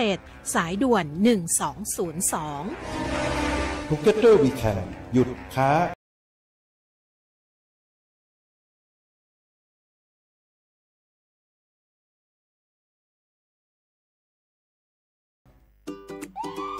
เอ็ด สายด่วน หนึ่งสองศูนย์สอง Phuket Travel Weekend หยุดค้า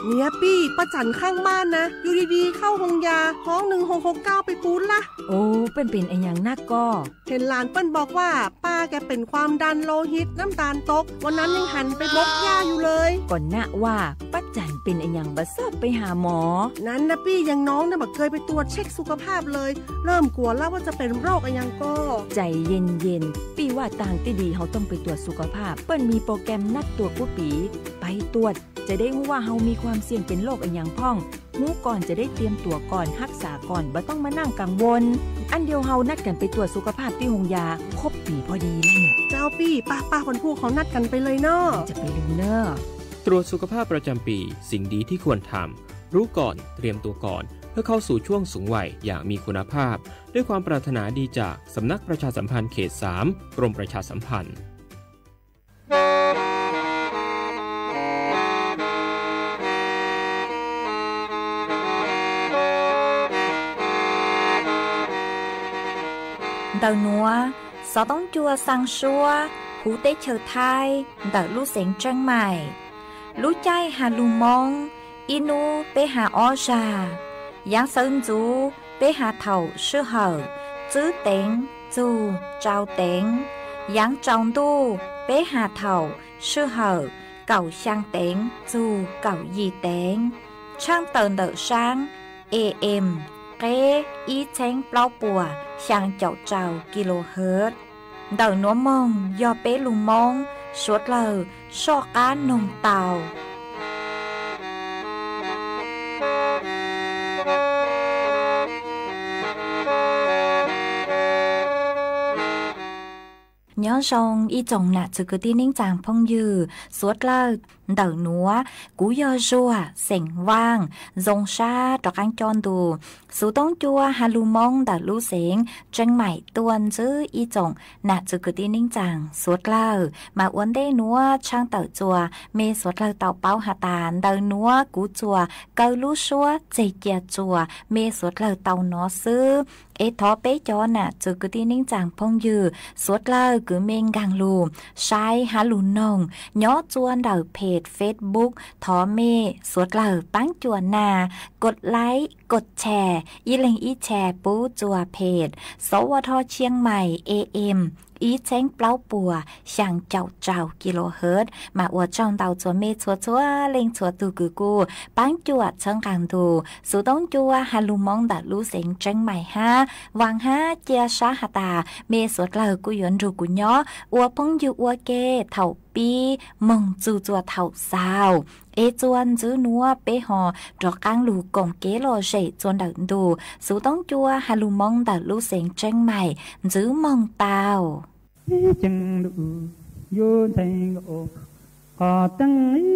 เนี่ยปี้ ป้าจั๋นข้างบ้านนะ อยู่ดีๆ เข้าโฮงยา ฮ้อง หนึ่งหกหกเก้า ไปปู๊ดละ โอ้ เปิ้นเป๋นอะหยังนักก่อ เห็นหลานเปิ้นบอกว่า ป้าแกเป็นความดันโลหิต น้ำตาลตก วันนั้นยังหันไปบกหญ้าอยู่เลย ก่อนนะว่า ป้าจั๋นเป๋นอะหยังบ่ชอบไปหาหมอ นั้นนะปี้ อย่างน้องเนี่ยบ่เคยไปตรวจเช็คสุขภาพเลย เริ่มกลัวแล้วว่าจะเป็นโรคอะหยังก่อ ใจเย็นๆ ปี้ว่าตางตี้ดีเฮาต้องไปตรวจสุขภาพ เปิ้นมีโปรแกรมนัดตรวจกู้ปี๋ ไปตรวจ จะได้ฮู้ว่าเฮามีความเสี่ยงเป็นโรคอะหยังพ่อง ฮู้ก่อนจะได้เตรียมตั๋วก่อน ฮักษาก่อน บ่ต้องมานั่งกังวล อันเดียวเฮานัดกั๋นไปตรวจสุขภาพตี้โฮงยา ครบปี๋พอดีแล้วเนี่ย เจ้าปี้ ป้าๆ วันพูกเฮานัดกั๋นไปเลยเนาะ จะไปลืมเน่อ ตรวจสุขภาพประจำปี สิ่งดีที่ควรทำ รู้ก่อน เตรียมตัวก่อน เพื่อเข้าสู่ช่วงสูงวัยอย่างมีคุณภาพ ด้วยความปรารถนาดีจากสำนักประชาสัมพันธ์เขตสาม กรมประชาสัมพันธ์ Ntawm nuav, xov tooj cua xaa suab huv teb chaws Thaib ntawm lub xeev Tseeb Maim. Lub caij has lug Moob, ib nub peb has ob zag. Yaav sawv ntxuv peb has thaum sij hawm tswb teev txug tsau teev. Yaav tsaus ntuj peb has thaum sij hawm kaum xyaa teev txug kaum yim teev. Tshaaj tawm ntawm saab AM qeb ib txheeb plaub puas xyaa caum rau kilohertz. Ntawm nuav moog yog peb lug Moob suav dlawg soj qaab noog tau. Nyob zoo ib tsoom nam txwv kwv tij neej tsaa phooj ywg suav dlawg. Ntawm nuav kuv yog Zuag xeem Vaaj, zoo sab rov qaab coj ntu xuv toob cua has lug Moob ntawm lub xeev Tseeb Maim tuaj ntsib ib tsoom nam txwv kwv tij neej tsaa suav dlawg. Mas ua ntej nuav tshaaj tawm txuas mej suav dlawg tau paub has tas ntawm nuav kuv txuas kaw lub suab txeg cia txuas mej suav dlawg tau nov xwb. Es thov peb cov nam txwv kwv tij neej tsaa phooj ywg suav dlawg kws mej nkaag lug saib has lug noog nyob txua ntawm phem Facebook, thov mej suav dlawg paab cuam nag kod laib kod chè, ib leeg ib chè pub txua phem sov ua tho Tsheej Maim AM ib txheeb plaub puas xyaa caum rau kilohertz. Mas ua tsaug ntau txua mej txhua txhua leej txhua tug kws kuj paab cuam txhawb nqaa ntu xuv toob cua has lug Moob ntawm lub xeev Tseeb Maim hab. Vaam hab cia sab has tas mej suav dlawg kuj yuav nrug kuv nyob ua phooj ywg ua ke thaum pib moog txug txua thaum xaus. Es txua ntxiv nuav peb ho rov qaab lug koom kev lom zem txua ntawm ntu xuv toob cua has lug Moob ntawm lub xeev Tseeb Maim ntxiv moog tau. Ib ceev ntuj yuav ntxhee nkaus qhov teeb ib,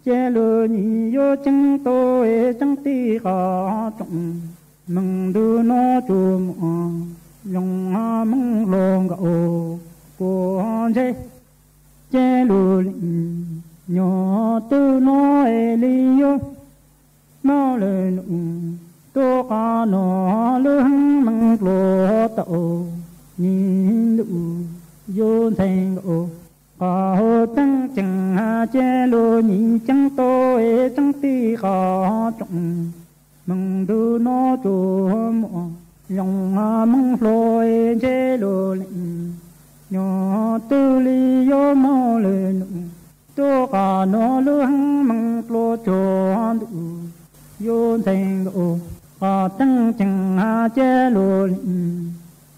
ces lug nyiam yuav ceeb tau es ceeb tij qhov tsoom. Moog ntu nuav tsuas muaj zoo moog hluas nkaus puag ntseg, ces lug leej nyuam tub nuav es li yuav moog lwm num tuaj qhov nuav lub heev meej pluag tau. Nyiam ntuj yuav ntxhee nkaus qhov hauv teeb ceev, ces lug nyiam ceeb tau es ceeb tij qhov tsoom. Moog ntu nuav tsuas muaj zoo moog hluas es ntshe lug leej nyuam tub li yuav moog lwm num tuaj qhov nuav lub heev meej pluag tsuag ntuj yuav ntxhee nkaus qhov teeb ceev, ces lug leej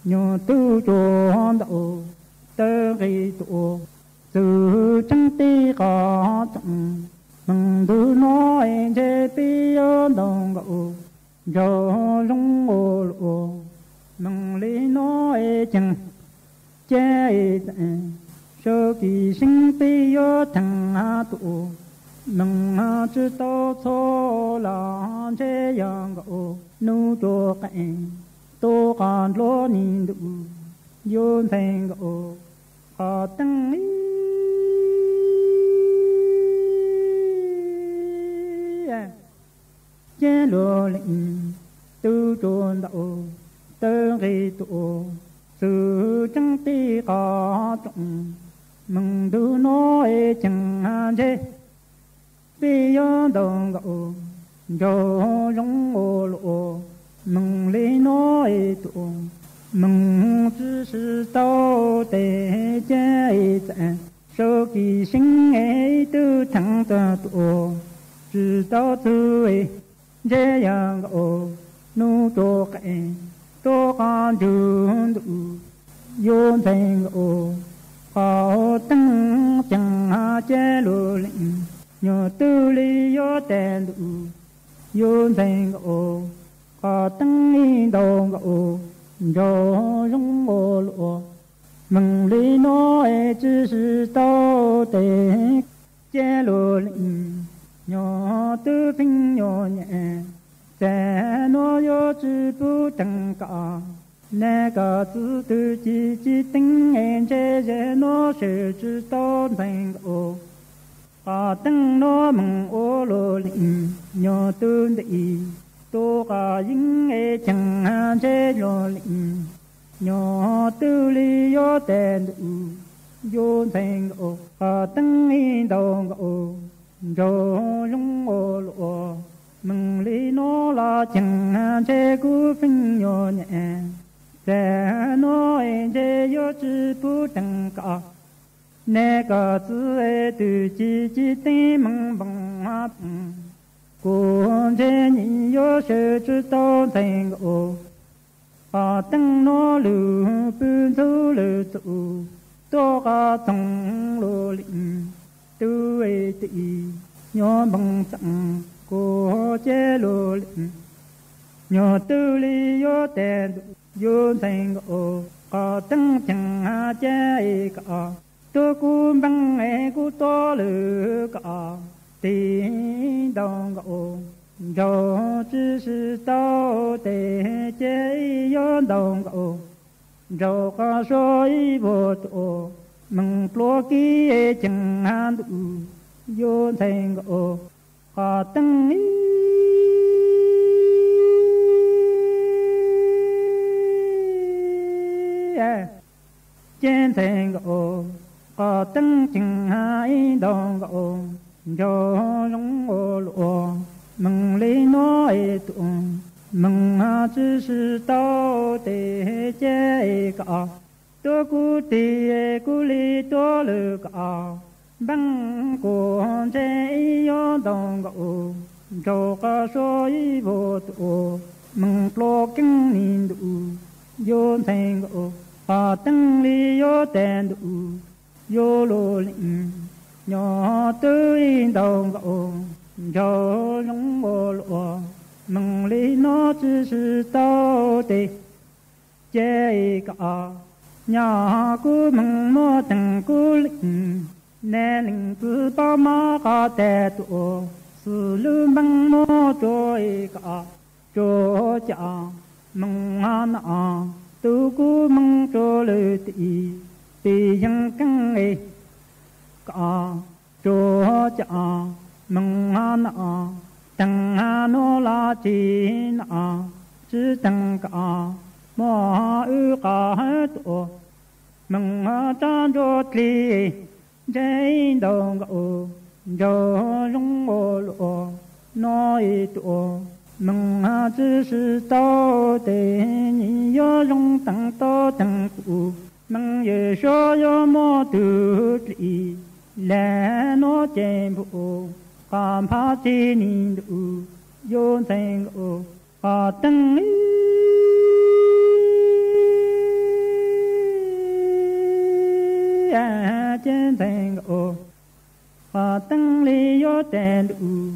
nyuam tub tsuag ntau tawv nqis tuaj txug ceeb tij qhov tsoom. Moog ntu nuav es ntshe peb yuav ntau nkaus nraug zoo ua luaj. Moog li nuav es ceev, ces sawv kis seeb peb yuav theem tuaj. Moog tsi tau txhua los ntshe yog nkaus nub tsuas qees tuaj qhov nruab nyiam ntuj. yuav ntxhais nkauj qhov teeb ib, ces luag leej twb tsuas ntau tawg nqi tuaj xwm tseeb tib qho rooj. Moos ntug no es cheem ntshe peb yuav ntaus nkaus nraug zoo ua luaj. Moos li no es tuaj moos tsis sib tau tes ces txawm sau kim seeb es ib tug theej txog tuaj tsis tau txug es ntshe yog nkaus nub tsuas qe tuaj qab ntsug ntuj yuav ntxhais nkauj qhov teeb ceev ces luag leej nyuag twg li yuav tes ntuj yuav ntxhais nkauj qhov teeb ib ntaus nkaus nraug zoo ua luaj. Moos li no es tsis sib tau tes ces luag leej nyuag twb pheej nyuag nyem txag nuav yuav tsis pub teeg kom neb koj txiv twg ci ci teeb es ntshe zag nuav sawv tsis tau ntxhais nkauj qhov teeb nuav. Moos ua luag leej nyuag twb nti tuaj qab yeeb es cheem ntshe luag leej nyuag twg li yuav tes ntuj yuav ntxhais nkauj qhov teeb ib ntaus nkaus nraug zoo ua luaj. Moos li no los cheem ntshe kuv pheej nyuag nyem txag nuav es ntshe yuav tsis pub teeg kom neb koj txiv twg ci ci teeb moos npoo poos. Kuv ntshe nyem yuav sawv tsis tau ntxhais nkauj qhov teeb nuav. Lug pw ntxug lug txug tuaj qab txoog luag leej twb ti nyuag npoo txeem kuv ces luag leej nyuag twg li yuav tes ntuj yuav ntxhais nkauj qhov teeb ceev ces kom tuaj kuv npeej es kuv tuaj lug kom tig ntaus nkaus nraug tsis sib tau tes ces yuav ntaus nkaus nraug qhov suav ib vuag tuaj moos pluav kib ceev ntuj yuav ntxhais nkauj qhov teeb ib ces ntxhais nkauj qhov teeb ceev ib ntaus nkaus nraug zoo ua luaj. Moos li no es tuaj moos tsis sib tau tes ces kom tuaj kuv tig kuv li tuaj lug kom npeej kuv ntshe yuav ntaus nkaus nraug qhov suav ib vuag tuaj moos pluav keeb ni ntuj yuav ntxhais nkauj qhov teeb li yuav tes ntuj yuav luag leej nyuag twg ib ntaus nkaus nraug zoo ua luaj. Moos li no tsis sib tau tes ces kom nyag kuv moos muab teeg kuv leej neb leej txiv pab mab qab tes tuaj xwb lub npeej muab tsuag kom tsuag cam moos na tub kuv moos tsuag lwm tim pib yeej keeb kom tsuag cam moos na teeg nuav los tsis na tsis teeg kom muab wb qab tuaj moos tsab ntsuab dlig ntshe ntaus nkaus nraug zoo ua luaj. No ib tuaj moos tsis sib tau tes nyem yuav zoo teeg tau teeg kuv moos yawm suav yuav muab tug dlig lawm nuav ces npum qhov npab tsi ni ntuj yuav ntxhais nkauj qhov teeb ib ces ntxhais nkauj qhov teeb li yuav tes ntuj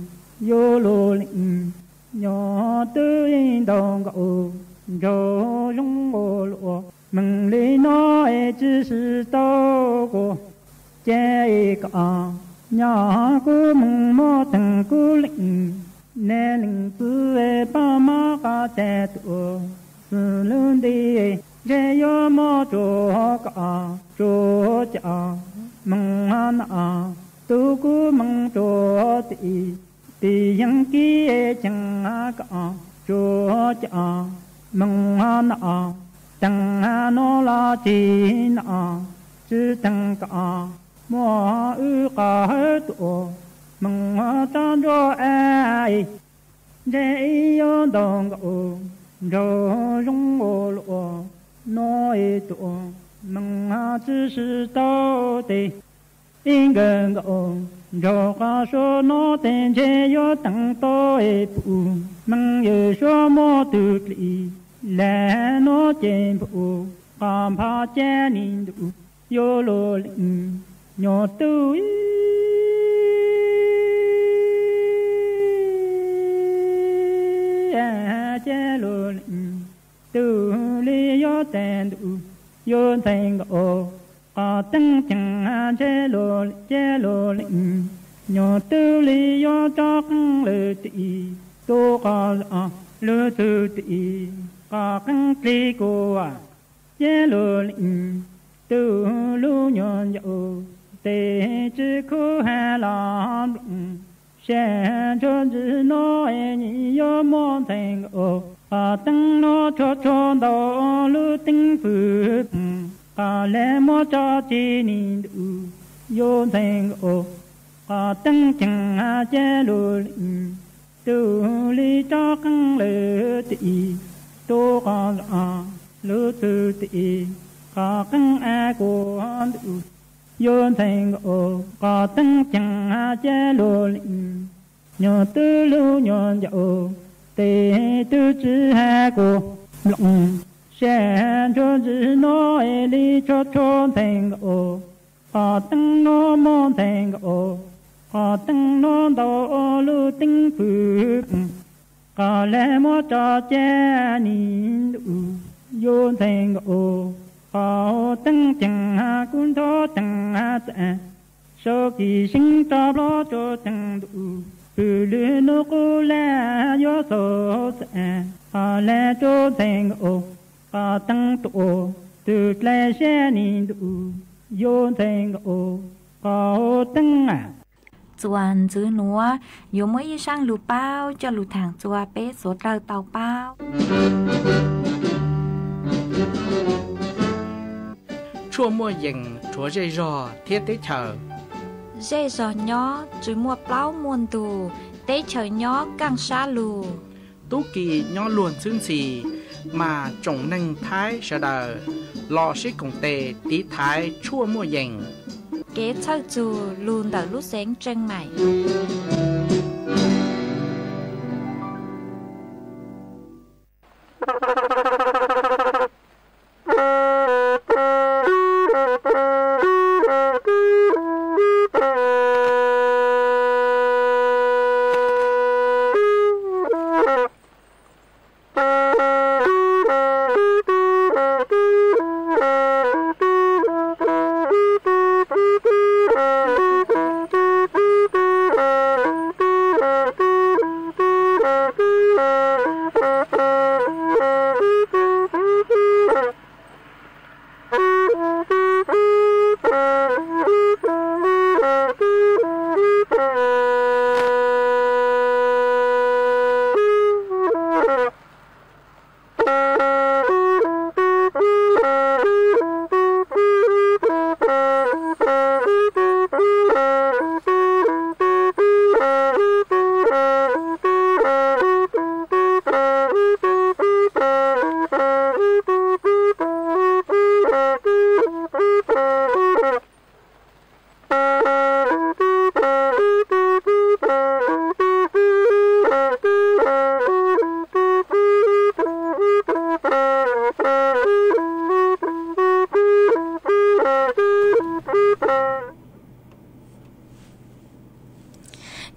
yuav luag leej nyuag twg ib ntaus nkaus nraug zoo ua luaj. Moos li no es tsis sib tau kuv ces kom nyag kuv moos muab teeg kuv leej neb leej txiv pab mab qab tes tuaj xwb lub nti Ntshe yuav muaj tsuas koj tsuas cov moos no, tus kuv moos tsuas tim, tim yeeb kib cheem koj tsuas cov moos no, teem no los tsis no, tsis teem koj muaj wb qhov hawb tuaj moos tsob ntsuab es. Ntshe ib yuav ntaus nkaus nraug zoo ua luaj no es tuaj moos tsis sib tau tes. Ib nkawd nkaus nraug qhov suab no tes ntshe yuav teem tau es pum meej yawm suab muaj tug dlis lawm no ces npum qhov npho cab nis ntuj yuav luag leej nyuag tug ib cab luag leej tug li yuav tag ntuj yuav ntxeev nkaus qhov teeb ceev ntshe luag cab luag leej nyuag tug li yuav tso qeej lawm tim tus qhov zos lub txwv tim qhov qeej dlig kuv cab luag leej tug lub nyuag ncaus tes tsis khub ha los nplooj sab ntsuab ntsis no es nim yuav muaj ntxeev nkaus qhov teeb no tshua tshua ntau lub teeb fwm qhov lawv muab tso tseg nis ntuj yuav ntxeev nkaus qhov teeb ceev cab luag leej tug li tso qeej lawm tim tus qhov zos lub txwv tim qhov qeej av kuv ntuj yuav ntxeev nkaus qhov teeb ceev cab luag leej nyuag tug lub nyuag ncaus tes twb tsis ha kuv nplooj sab ntsuab ntsis no es li tshua tshua ntxeev nkaus qhov teeb no muaj ntxeev nkaus qhov teeb no ntau lub teeb fwm qhov lawv muab tso cab nis ntuj yuav ntxeev nkaus qhov teeb ceev kub nrho teev txav sau kis seeb tso plob tsuas teev ntuj pw lwm hnub qub laj yuav xaus xav qhov lawv tsuas ntxeev nkaus qhov teeb tuaj twg dlai sab nis ntuj yuav ntxeev nkaus qhov teeb a. Txuas ntxiv nuav yuav muaj ib zaaj lug paub coj lug thaam txuas peb suav dlawg tau paub. Tshuaj muaj yees rhuav zej zog thiab teb chaws. Zej zog nyob tsis muaj plaub muaj ntug, teb chaws nyob kaaj sab lug. Tub ki nyob luag ntxhwb ntxhi, mas tsoom neeg Thaib sawv daws los sib koom tes tiv thaiv tshuaj muaj yees. Kev txhawj txug lug ntawm lub xeev Tseej Maim.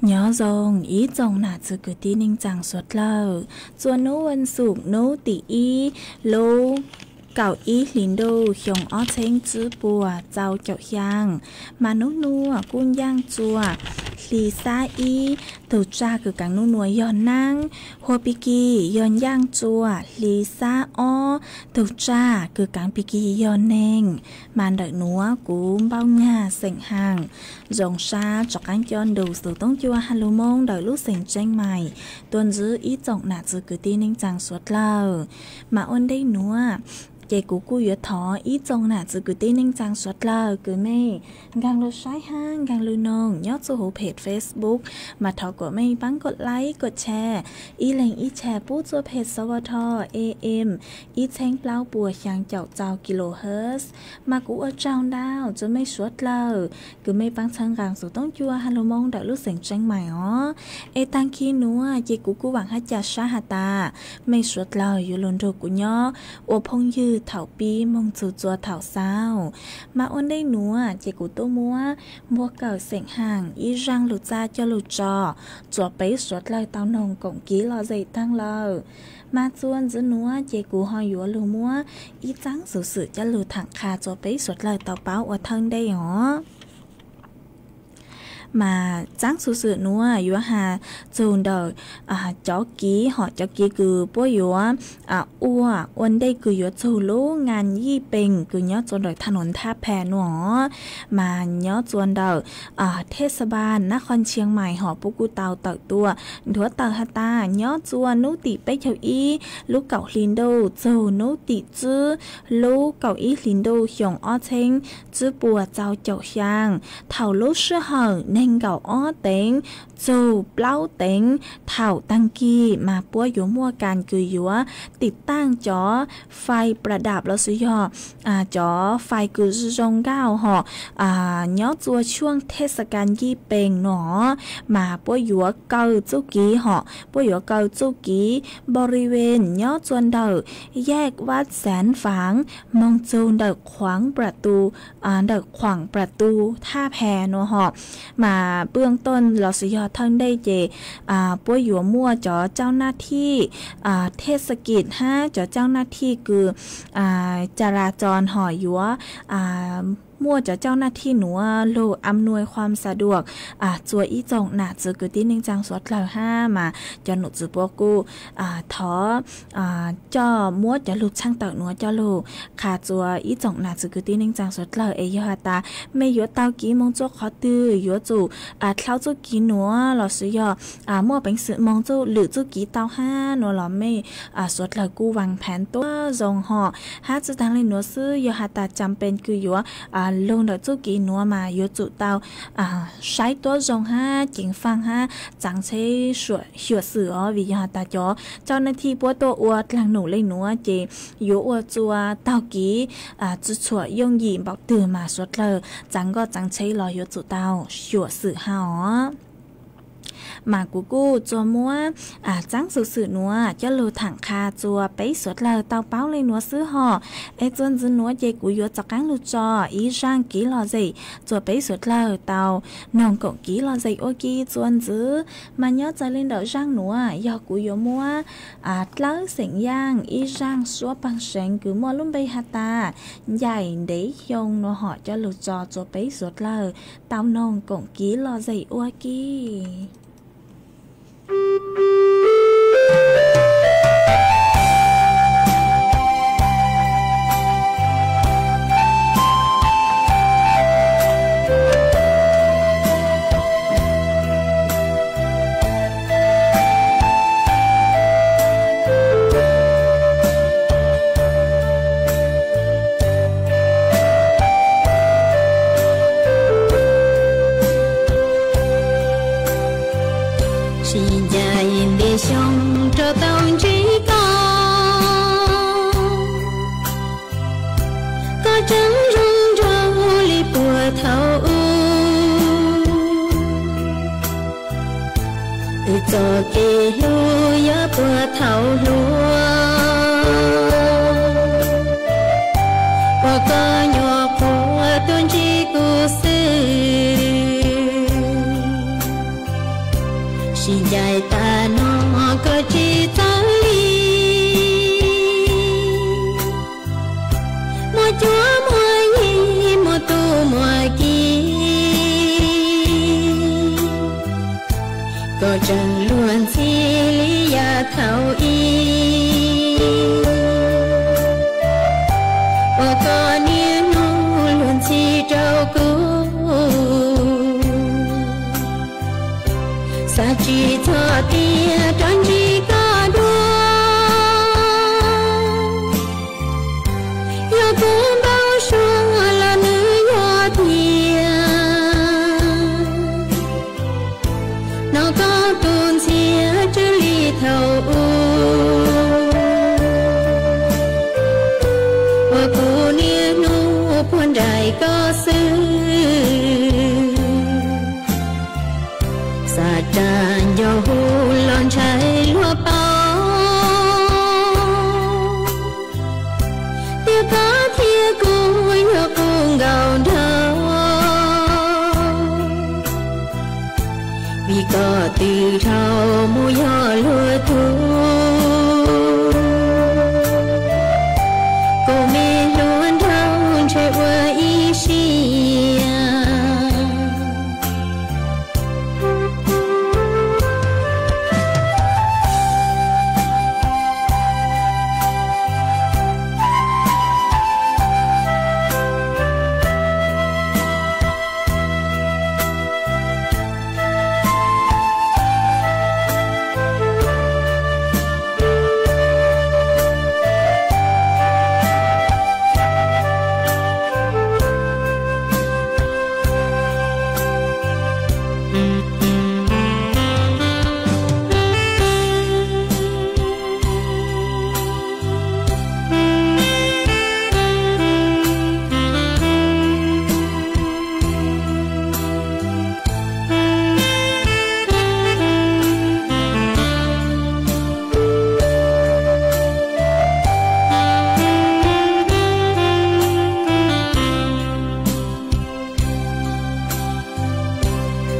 Nyob zoo ib tsoom nam txiv kwv tij neej tsaa suav dlawg, txuas nub vas xuv nub tim ib lub kaum ib hlis ntuj xyoo ob txheeb tsib puas rau caum xyaa, mas nub nuav kuj ncaaj txuas hli xab ib, tug tsaj kws kaav nub nua yog naab. Hua Pig Kig yog ncaaj tsua, hli xab ob, tug tsaj kws kaav Pig Kig yog neeg. Mas ntawm nuav kuv Npauj Nyag xeem Haam, zoo sab rov qaab coj ntu xov tooj cua ha lug Moob ntawm lub xeem Tseeb Mais tuaj ntsib ib tsoom nam txiv kwv tij neej tsaa suav dlawg. Mas ua ntej nuav ces kuv kuj yuav thov ib tsoom nam txiv kwv tij neej tsaa suav dlawg kws mej nkaag lug saib hab nkaag lug noog nyob txug huv peg Facebook, mas thov kuas mej paab koj like koj share, ib leeg ib share pub txug peg Sawv Tho A M ib txheeb plaub puas xyaa caum rau kilohertz. Mas kuv ua tsaug ntau txug mej suav dlawg kws mej paab txhawb nqaa xov tooj cua ha lug Moob ntawm lub xeem Tseeb Mais os. Es taag kig nuav ces kuv kuj vaam hab ca sab has tas mej suav dlawg yuav lug nrug kuv nyob ua phooj ywg thaum pib moog txug txua thaum xaus. Mas ua ntej nuav ces kuv tuaj muab npuag kawm xeem Haam ib zaaj lug txaj coj lug tso rua peb suav dlawg tau noog koom kiv lom zem taag lawm. Mas txuas ntxiv nuav ces kuv ho yuav lug muab ib txaab xuv xwm coj lug thaam qha rua peb suav dlawg tau paub ua thawj ntej os. Mas txaab xuv xwm nuav yuav has txug ntawm cov kiv hom cov kiv kws puab yuav ua ua ntej kws yuav txug lub ngaa yij pees kws nyob txua ntawm thaj nuav thaj pha nuav, mas nyob txua ntawm thej xa npas nab qhov Tshiab Mais hom puab kuj tau tawm tuaj nthuav tawm has tas nyob txua nub tim peb caug ib lub kaum hli ntuj txug nub tim tsib lub kaum ib hli ntuj xyoo ob txheeb tsib puas rau caum xyaa, thaum lub sij hawm neeg nkaum ob teev txug plaub teev thaum taag kig mas puab yuav muaj kas kws yuav tim taaj cov fais pla dam lossis yog cov fais kws zoo nkauj hom nyob txua tshuaj thej xa kas yij pees nuav, mas puab yuav kaw txuj kiv hom puab yuav kaw txuj kiv npo ri ven nyob txua ntawm yaj Vaj Xaav Faav moog txug ntawm Khuam Pla Tu, ntawm Khuam Pla Tu thaj pha nuav hom. Mas pwj tooj lossis yog thawj ntej ces puab yuav muaj cov cauj naj thij thej xa kis hab cov cauj naj thij kws ca la txon hom yuav muaj cov cauj naj thij nuav lug am nuaj khuam xa duam txua ib tsoom nam txiv kwv tij neej tsaa suav dlawg hab mas cov num txiv puab kuj thov coj muab cov lug txhaaj tawm nuav coj lug qha txua ib tsoom nam txiv kwv tij neej tsaa suav dlawg es yog has tas mej yuav tau kiv moog txua qhov twg yuav tsum dlhau txuj kiv nuav lossis yog muaj peev xwm moog txuj lwm txuj kiv tau hab nuav los mej suav dlawg kuj vaam phaav tuab zoo hom. Hab tsi taag le nuav xwb yog has tas caam pees kws yuav lug ntawm txuj kiv nuav mas yuav tsum tau saib tuab zoo hab ceev faaj hab txaav tsheb xyuam xim os vim yog has tas cov cauj naj thij puab tuaj ua dlaag num le nuav ces yuav ua txua taug kiv tsi txhuam yooj yim npaum twg mas suav dlawg txaav nkoj txaav tsheb los yuav tsum tau xyuam xim hab os. Mas kuv kuj txua muab txaab xuv xwm nuav coj lug thaam qha txua peb suav dlawg tau paub le nuav xwb hom. Es txuas ntxiv nuav ces kuv yuav rov qaab lug tso ib zaaj kiv lom zem txua peb suav dlawg tau noog koom kiv lom zem ua ke txuas ntxiv. Mas nyob txawv le ntawm zaaj nuav yog kuv yuav muab dlawb xeem Yaaj ib zaaj suab paag seev kws muaj lub npe has tas Ncaim Ntev Xyoo nuav hom coj lug tso txua peb suav dlawg tau noog koom kiv lom zem ua ke. Sib ncaim ntev xyoo rau tau ntsib koj, koj tseem zoo nraug li puag thaum ub. Wb txoj kev hlub yog puag thaum hluas, uas koj nyuam qhuav tuaj ntsib kuv xwb. Sib ncaim tas no koj tsis txawj li, muaj cuab muaj yig muaj tub muaj ki. thaum ub, uas koj niaj hnub luag ntxhi rau kuv, xav tsis txog tias rov ntsib koj dua. Yog kuv npau suav los nws yog tiag, hnov koj tus ntxhias tsw li thaum ub, uas kuv niaj hnub puag nraim koj xwb. Xav rab ncaug hu los ntshai luag paub, tias koj thiab kuv yog qub nkaus nraug, vim koj twb dhau mus yog luag tug. Kuv me hluas nraug ntshe ua ib siab,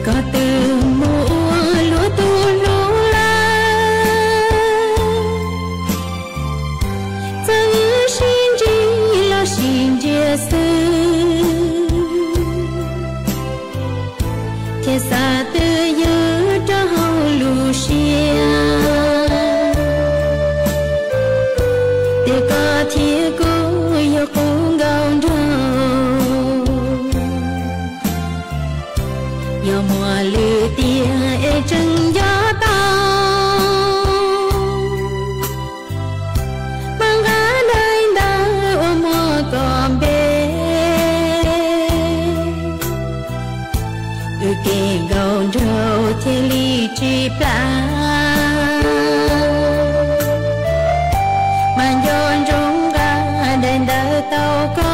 koj twb mus ua luag tus hlub lawm. Txawm wb sib ntsib los sib ntsia xwb, thiaj xav twj ywm rau hauv lub siab, tias koj thiab kuv yog qub nkaus nraug. Yog muaj lwm tiam es tseem nco tau, mas nqa daim ntawv uas muaj koj npe, wb kev nkauj nraug thiaj li tsis plam. Mas nco ntsoov nqa daim ntawv tau koj.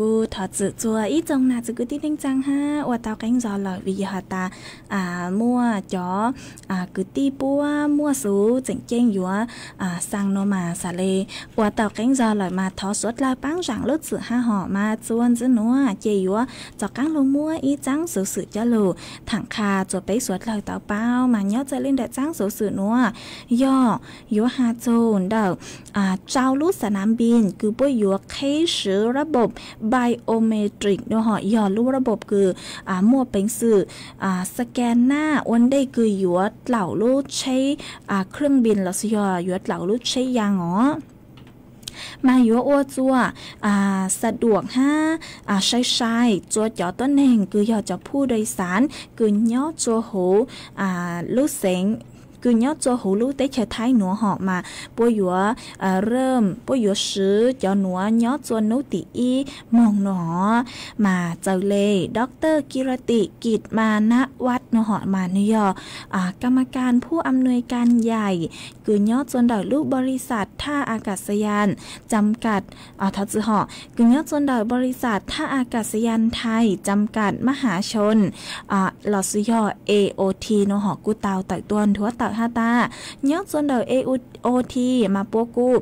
Kuv thov txim txhua ib tsoom nam txiv kwv tij neej tsaa hab ua tau qeeb zog lawm vim yog has tas muaj cov kwv tij puab muaj xuv tseem ceeb yuav xaa nuav mas xaav le ua tau qeeb zog lawm mas thov suav dlawg paab zaam lub txim hab hom mas txhua ntxiv nuav ces yuav rov qaab lug muab ib txaab xuv xwm coj lug thaam qha rua peb suav dlawg tau paub mas nyob txawm le ntawm txaab xuv xwm nuav yog yuav has txug ntawm rau lub xa nav npis kws puab yuav qheb swv rab npob biometric nuav hom yog lub rab npob kws muaj peev xwm scan naj ua ntej kws yuav dlaum lub tsheb khwj npis lossis yog yuav dlaum lub tsheb yaa os mas yuav ua rua xa duam hab sai sai rua cov tuab neeg kws yog cov phuj dai xaav kws nyob rua huv lub xeev kws nyob rua huv lub teb chaws Thaib nuav hom mas puab yuav puab yuav swv cov nuav nyob rua nub tim ib moog nuav hom mas txawm le Dr. Kirati Kitmanawat nuav hom mas nwg yog กรรมการผู้อำนวยการใหญ่ kws nyob rua ntawm lub บริษัท ท่าอากาศยาน จำกัด thov txim hom kws nyob rua ntawm บริษัท ท่าอากาศยานไทย จำกัดมหาชน lossis yog AOT nuav hom kuj tau tawm tuaj nthuav tawm has tas nyob rua ntawm AOT mas puab kuj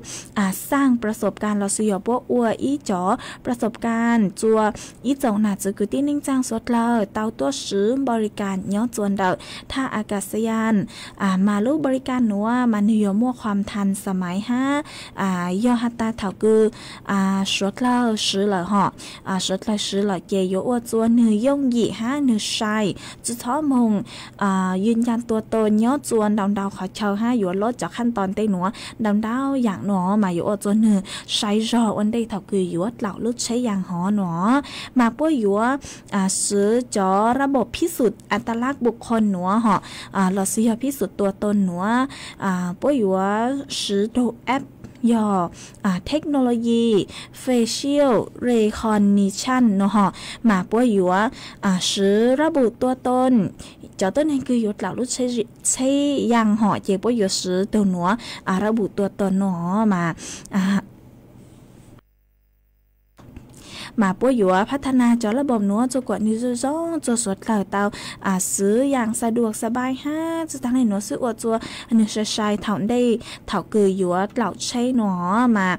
xaaj ประสบการณ์ lossis yog puab ua ib cov ประสบการณ์ rua ib tsoom nam txiv kwv tij neej tsaa suav dlawg tau tuaj swv บริการ nyob rua ntawm ท่าอากาศยาน mas lub บริการ nuav mas nwg yuav muaj ความทันสมัย hab yog has tas thaum kws suav dlawg swv lawm hom suav dlawg swv lawm ces yuav ua rua nwg yooj yim hab nwg sai tsi txhob moog ยืนยันตัวตน nyob rua ntau ntau qhov chaw hab yuav lub cov ขั้นตอน tej nuav ntau ntau yaam nuav mas yuav ua rua nwg sai zog ua ntej thaum kws yuav dlaum lub tsheb yaa hov nuav mas puab yuav swv cov ระบบพิสูจน์อัตลักษณ์บุคคล nuav hom lossis yog พิสูจน์ตัวตน nuav puab yuav swv tug app yog technology facial recognition nuav hom mas puab yuav swv ระบุตัวตน cov tuab neeg kws yuav dlaum lub tsheb yaa hom ces puab yuav swv tug nuav ระบุตัวตน nuav mas mas puab yuav พัฒนา cov ระบบ nuav rua kuas nwg zoo zoo rua suav dlawg tau swv yaam สะดวกสบาย hab tsi taag le nuav xwb ua rua nwg sai sai thaum ntej thaum kws yuav dlaum tsheb nuav mas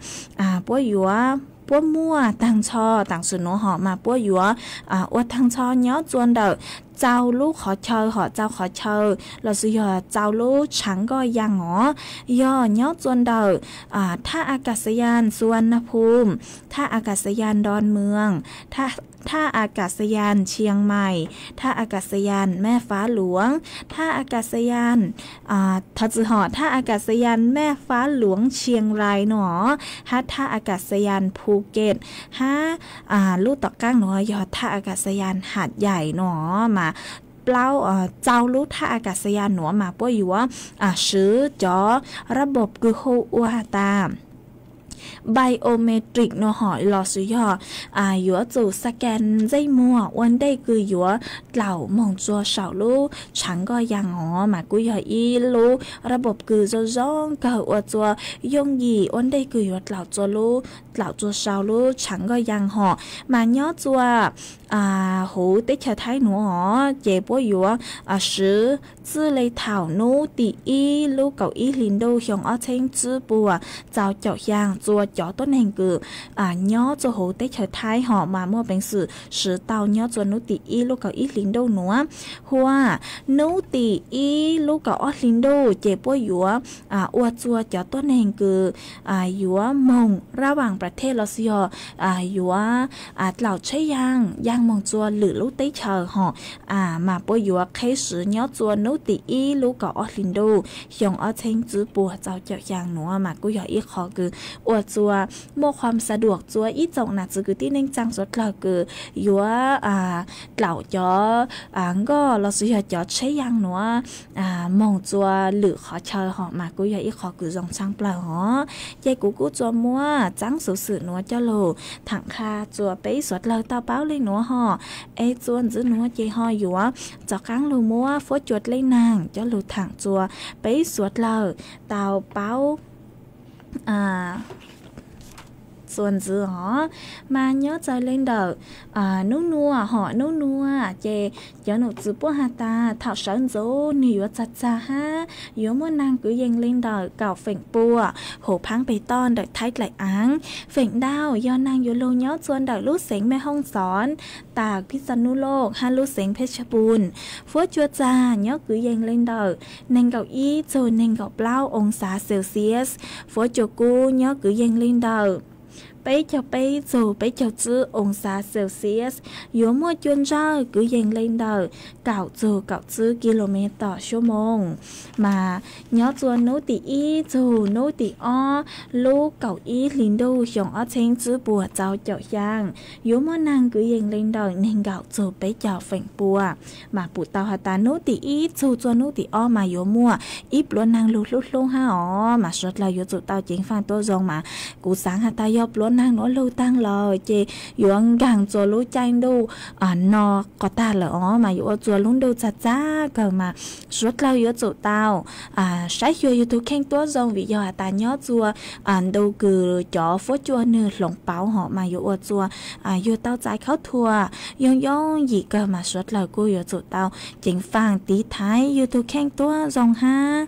puab yuav puab muaj taag nrho taam sim nuav hom mas puab yuav ua taag nrho nyob rua ntawm rau lub qhov chaw hom rau qhov chaw lossis yog rau lub tshaav nkoj yaa os yog nyob rua ntawm ท่าอากาศยานสุวรรณภูมิ ท่าอากาศยานดอนเมือง ท่าอากาศยานเชียงใหม่ ท่าอากาศยานแม่ฟ้าหลวง ท่าอากาศยาน thov txim hom ท่าอากาศยานแม่ฟ้าหลวงเชียงราย nuav hab ท่าอากาศยานภูเก็ต hab lub tom qaab nuav yog ท่าอากาศยานหาดใหญ่ nuav mas plaub rau lub ท่าอากาศยาน nuav mas puab yuav swv cov ระบบ kws hu ua has tas biometric nuav hom lossis yog yuav tsum scan ntsej muag ua ntej kws yuav dlaum moog rua saum lub tshaav nkoj yaa os mas kuj yog ib lub ระบบ kws zoo zoo kawg ua rua yooj yim ua ntej kws yuav dlaum rua lub dlaum rua saum lub tshaav nkoj yaa hom mas nyob rua huv teb chaws Thaib nuav os ces puab yuav swv txij le thaum nub tim ib lub kaum ib hli ntuj xyoo ob txheeb tsib puas rau caum xyaa rua cov tuab neeg kws nyob rua huv teb chaws Thaib hom mas muaj peev xwm swv tau nyob rua nub tim ib lub kaum ib hli ntuj nuav. Huv nub tim ib lub kaum ob hli ntuj ces puab yuav ua rua cov tuab neeg kws yuav moog ระหว่างประเทศ lossis yog yuav dlaum tsheb yaa yaa moog rua lwm lub teb chaws hom mas puab yuav qheb swv nyob rua nub tim ib lub kaum ob hli ntuj xyoo ob txheeb tsib puas rau caum xyaa nuav mas kuj yog ib qho kws ua rua muaj ความสะดวก rua ib tsoom nam txiv kwv tij neej tsaa suav dlawg kws yuav dlaum cov nkoj lossis yog cov tsheb yaa nuav moog rua lwm qhov chaw hom mas kuj yog ib qho kws zoo tshaaj plawg hov. Ces kuv kuj tsuas muab txaab xuv xwm nuav coj lug thaam qha rua peb suav dlawg tau paub le nuav hom. Es txuas ntxiv nuav ces ho yuav rov qaab lug muab fuab cua dlej naag coj lug thaam rua peb suav dlawg tau paub txuas ntxiv os. Mas nyob txawm li ntawm nub nua hom nub nua ces cov nom tswv puab has tas thaum sawv ntxuv nws yuav txag txag hab yuav muaj neeg kwv yees li ntawm kaum feem pua huv phaab peg toj ntawm Thaib dlaim aav. Feem ntau yog neeg yuav lug nyob txua ntawm lub xeev Mej Hooj Xov, tas Phij Xas Nub Looj hab lub xeev Phej Tshaj Pun. Fuab cua txag nyob kwv yees li ntawm neeg nkaum ib txug neeg nkaum plaub oo xav Celsius. Fuab cua kub nyob kwv yees li ntawm peb caug peb txug peb caug tsib oo xav Celsius. Yuav muaj cua ntsawj kwv yees li ntawm kaum txug kaum tsib kilomev tom suab moos. Mas nyob txua nub tim ib txug nub tim ob lub kaum ib hli ntuj xyoo ob txheeb tsib puas txaus caum xyaa, yuav muaj neeg kwv yees li ntawm neeg nkaum txug peb caug feem pua. Mas pum tau has tas nub tim ib txug txua nub tim ob mas yuav muaj ib pluav neeg lug hlub hlub hab os. Mas suav dlawg yuav tsum tau ceev faaj tuab zoo mas kuv xaav has tas yog pluav neeg nuav lug taag lawm ces yuav nkaag txua lub caij ntuj no qhov tag lawm os, mas yuav ua txua lub ntuj txag txag kawg mas suav dlawg yuav tsum tau saib xyuas yug tug kheej tuab zoo vim yog has tas nyob txua ntu kws cov fuab cua nwg hloov pauv hom mas yuav ua txua yug tau txais khaub thuas yooj yooj yim kawg mas suav dlawg kuj yuav tsum tau ceev faaj tiv thaiv yug tug kheej tuab zoo hab.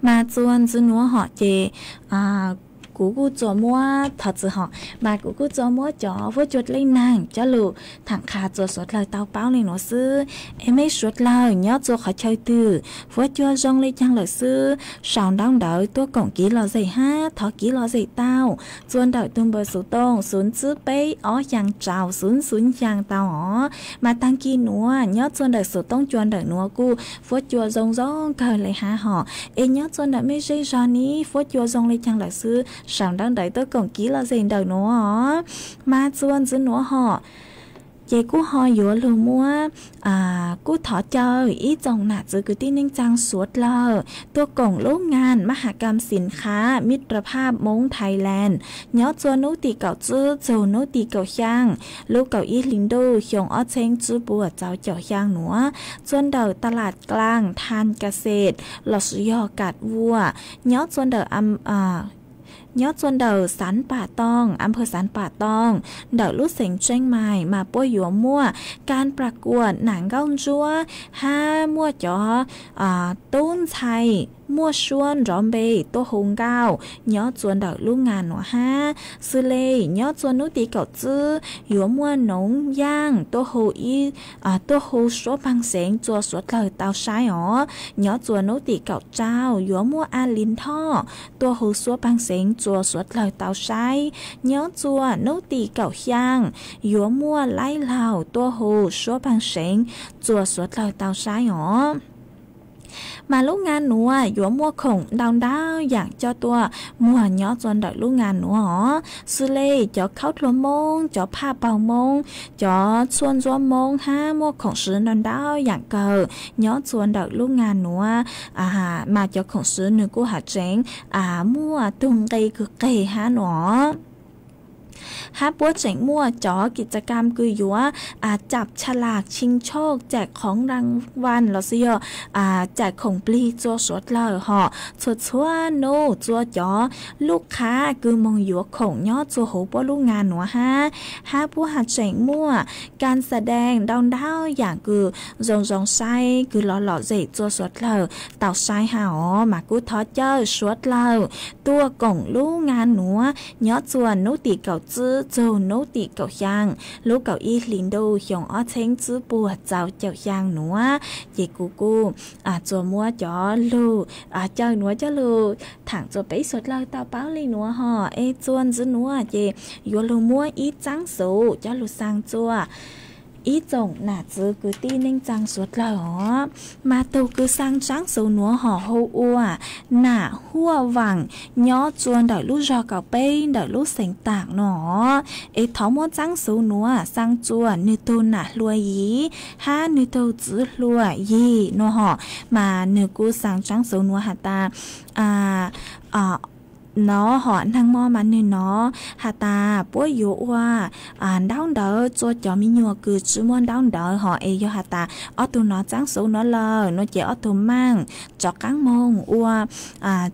Mas txua ntxiv nuav hom ces kuv kuj txua muab thov txwm hom, mas kuv kuj txua muab cov fuab cua dlej naag coj lug thaam qha txua suav dlawg tau paub le nuav xwb. Es mej suav dlawg nyob txua qhov chaw twg fuab cua zoo le caag lawm xwb, sau ntaub ntawv tuaj koom kiv lom zem hab thov kiv lom zem tau txua ntawm tug npawb xuv tooj xuv tsib peb ob xyaa rau xuv xuv xyaa tau os. Mas taag kis nuav nyob txua ntawm xuv tooj cua ntawm nuav kuj fuab cua zoo zoo kawg le hab hom. Es nyob txua ntawm mej zej zog ni fuab cua zoo le caag lawm xwb, sau ntaub ntawv tuaj koom kiv lom zem ntawm nuav os. Mas txua ntxiv nuav hom ces kuj ho yuav lug muab kuj thov caw ib tsoom nam txwv kwv tij neej tsaa suav dlawg tuaj koom lub ngan mab has kam xim khav Mitra Phaj Moob Thailand nyob txua nub tim kaum tsib txug nub tim kaum xyaa lub kaum ib hli ntuj xyoo ob txheeb tsib puas txaus caum xyaa nuav, txua ntawm ta las klaag Than Ka Xes lossis yog Kam Vuam, nyob txua ntawm nyob txua ntawm Xaav Pam Tooj, Amphaw Xaav Pam Tooj, ntawm lub xeev Tseeb Mais mas puab yuav muaj kab plag kuam nam nkauj ntsuab hab muaj cov tub ntxhais muaj suab nrov npe tuaj hu nkauj nyob txua ntawm lub ngan nuav hab. Xws le nyob txua nub tim kaum tsib yuav muaj Noov Yaaj tuaj hu ib tuaj hu suab paag xeev txua suav dlawg tau saib os. Nyob txua nub tim kaum rau yuav muaj A Lis Thoj tuaj hu suab paag xeev txua suav dlawg tau saib. Nyob txua nub tim kaum xyaa yuav muaj Laib Laug tuaj hu suab paag xeev txua suav dlawg tau saib os. Mas lub ngan nuav yuav muaj khoom ntau ntau yaam coj tuaj muag nyob txua ntawm lub ngan nuav os. Xws le cov khaub dluag Moob, cov phaj paug Moob, cov tshuaj ntxuab Moob hab muaj khoom swv ntau ntau yaam kawg nyob txua ntawm lub ngan nuav. Mas cov khoom swv nwg kuj has tseev muaj tug nqe kws qeg hab nuav. Hab puab tseem muaj cov kis txas kam kws yuav cam tsha las tshee tshoj caim khoov raa vaj lossis yog caim khoom plig txua suav dlawg hom. Txhua txhua nub txua cov lub qhab kws moog yuav khoom nyob txua huv puab lub ngan nuav hab. Hab puab has tseem muaj kas xas dees ntau ntau yaam kws zoo zoo saib kws lom lom zem txua suav dlawg tau saib hab os. Mas kuj thov caw suav dlawg tuaj koom lub ngan nuav nyob txua nub tim kaum tsib txug nub tim kaum xyaa lub kaum ib hli ntuj xyoo ob txheeb tsib puas txaus caum xyaa nuav. Ces kuv kuj txua muab cov lug caw nuav coj lug thaam txua peb suav dlawg tau paub le nuav hom. Es txua ntxiv nuav ces yuav lug muab ib txaab xuv coj lug xaa txua ib tsoom nam txwv kwv tij neej tsaa suav dlawg os. Mas tug kws xaa txaab xuv nuav hom hu ua Nam Huaj Vaam nyob txua ntawm lub zog kaum peb ntawm lub xeev Taam no. Es thov muab txaab xuv nuav xaa txua nwg tug nam hluas yim hab nwg tug txwv hluas yig no hom. Mas nwg kuj xaa txaab xuv nuav has tas no hom neeg mo mas nwg nov has tas puab yuav ua ntaub ntawv tsua cov me nyuam kws tsi muaj ntaub ntawv hom es yog has tas ob tug nov txaab xuv nuav lawm no ces ob tug maaj rov qaab moog ua,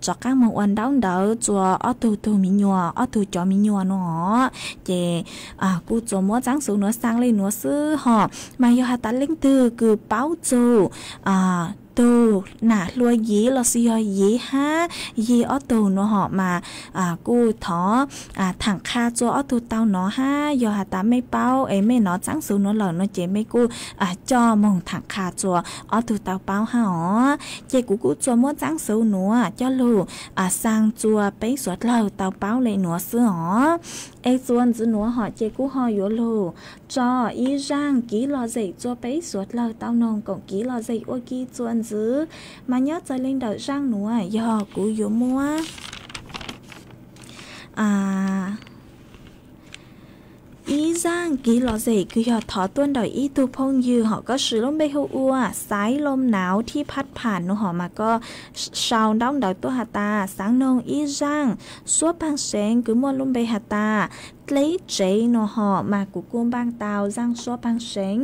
rov qaab moog ua ntaub ntawv tsua ob tug tug me nyuam, ob tug cov me nyuam no hom. Ces kuj tsuas muab txaab xuv nuav xaa le nuav xwb hom. Mas yog has tas leej twg kws paub txug tug nam hluas Yiv lossis yog Yiv hab Yig ob tug nuav hom mas kuj thov thaam qha tsua ob tug tau nov hab yog has tas mej paub es mej nov txaab xuv nuav lawm no ces mej kuj coj moog thaam qha tsua ob tug tau paub hab os. Ces kuv kuj tsuas muab txaab xuv nuav coj lug xaa tsua peb suav dlawg tau paub le nuav xwb os. Es txuas ntxiv nuav hom ces kuv ho yuav lug tso ib zaaj kiv lom zem tsua peb suav dlawg tau noog koom kiv lom zem ua ke txuas ntxiv. Mas nyob txawm le ntawm zaaj nuav yog kuv yuav muab ib zaaj kiv lom zem kws yog thov tuaj ntawm ib tug phooj ywg hom koj siv lub npe hu ua Xaiv Lom Nauv thib phab pham nuav hom mas koj sau ntaub ntawv tuaj has tas xaav noog ib zaaj suab paag seev kws muaj lub npe has tas dleb tsev no hom mas kuv kuj npaaj tau zaaj suab paag seev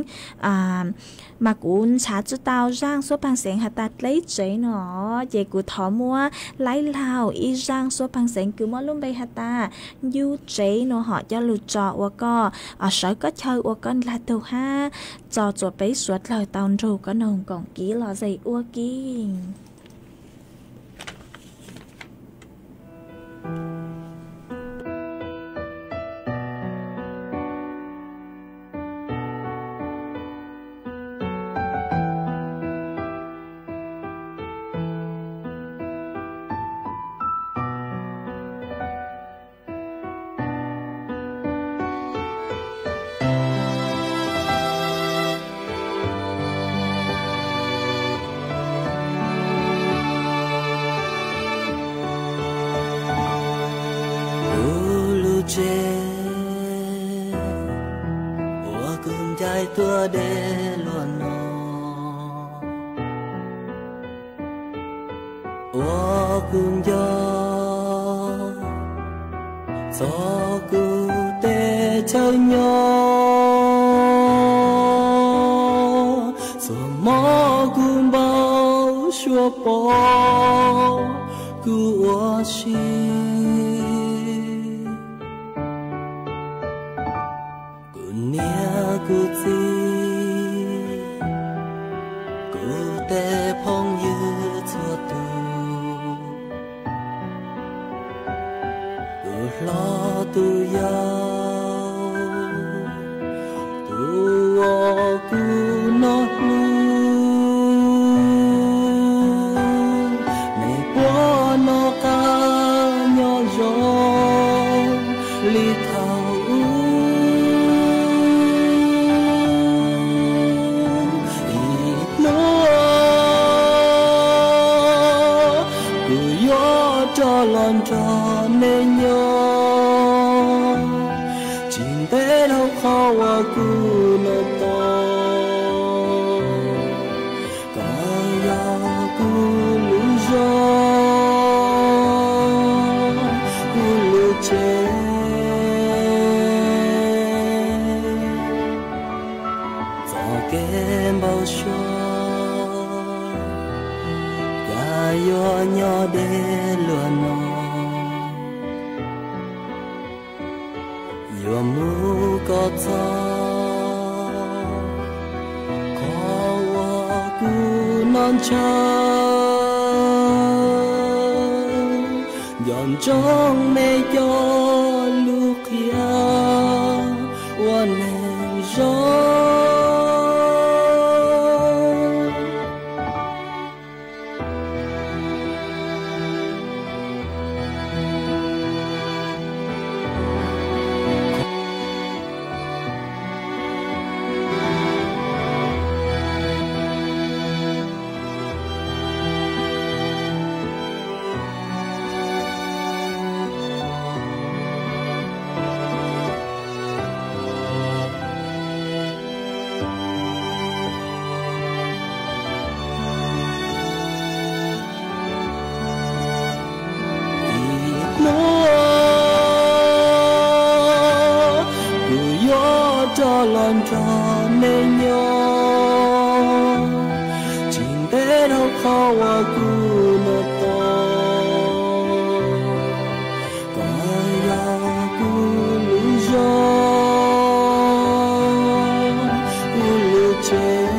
mas kuv ntshaav tsi tau zaaj suab paag seev has tas dleb tsev no ces kuv thov muab laib laug ib zaaj suab paag seev kws muaj lub npe has tas ncu tsev no hom coj lug tso ua koj, sawv koj chaw ua koj ndlag tug hab tso tsua peb suav dlawg tau nrug koj noog koom kiv lom zem ua ke. Kuv lub tsev uas kuv ncaim tuaj deb luag no, uas kuv nco txog kuv teb chaws nyob, txhua hmo kuv npau suav pom kuv ua si. Kuv niam kuv txiv, kuv tej phooj ywg txhua tus, tus hlob tus yau, tus uas kuv noj hlub, nej puav noj qab nyob zoo li thaum ub. Ib hnub kuv yuav rov los nrog nej nyob, tsis ntev dhau qhov uas kuv noj tau. Koj yog kuv lub zog, kuv lub tsev, txoj kev npau suav koj yuav nyob deb luag no. Yuav mus kom txog qhov uas kuv noj ntshaw, nco ntsoov nej cov lus qhia ua neeg zoo. me nyob, tsis ntev dhau qhov uas kuv hnov tau, koj yog kuv lub zog, kuv lub tsev.